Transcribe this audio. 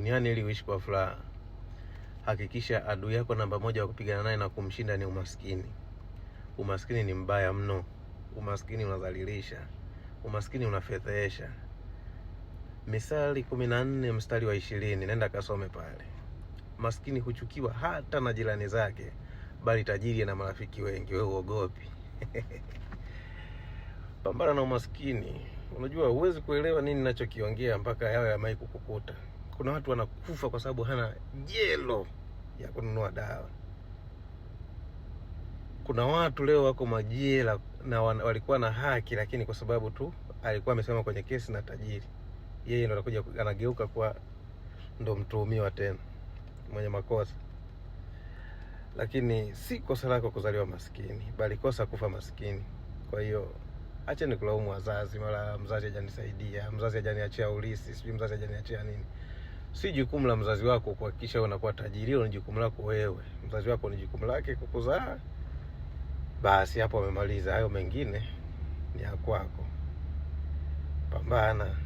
Duniani ili uishi kwa furaha, hakikisha adui yako namba moja wa kupigana naye na kumshinda ni umaskini. Umaskini ni mbaya mno. Umaskini unadhalilisha, umaskini unafedhehesha. Mithali 14 mstari wa 20, nenda kasome pale. Maskini huchukiwa hata na jirani zake, bali tajiri ana marafiki wengi. Wewe uogopi? Pambana na umaskini. Unajua huwezi kuelewa nini ninachokiongea mpaka yawe yamai kukukuta. Kuna watu wanakufa kwa sababu hana jelo ya kununua dawa. Kuna watu leo wako majela na walikuwa na haki, lakini kwa sababu tu alikuwa amesema kwenye kesi na tajiri, yeye ndo anakuja anageuka kuwa ndo mtuhumiwa tena mwenye makosa. Lakini si kosa lako kuzaliwa maskini, bali kosa kufa maskini. Kwa hiyo acha ni kulaumu wazazi, mara mzazi hajanisaidia, mzazi hajaniachia ulisi, sijui mzazi hajaniachia nini. Si jukumu la mzazi wako kuhakikisha wewe unakuwa tajiri, hilo ni jukumu lako wewe. Mzazi wako ni jukumu lake kukuzaa, basi hapo amemaliza. Hayo mengine ni ya kwako, pambana.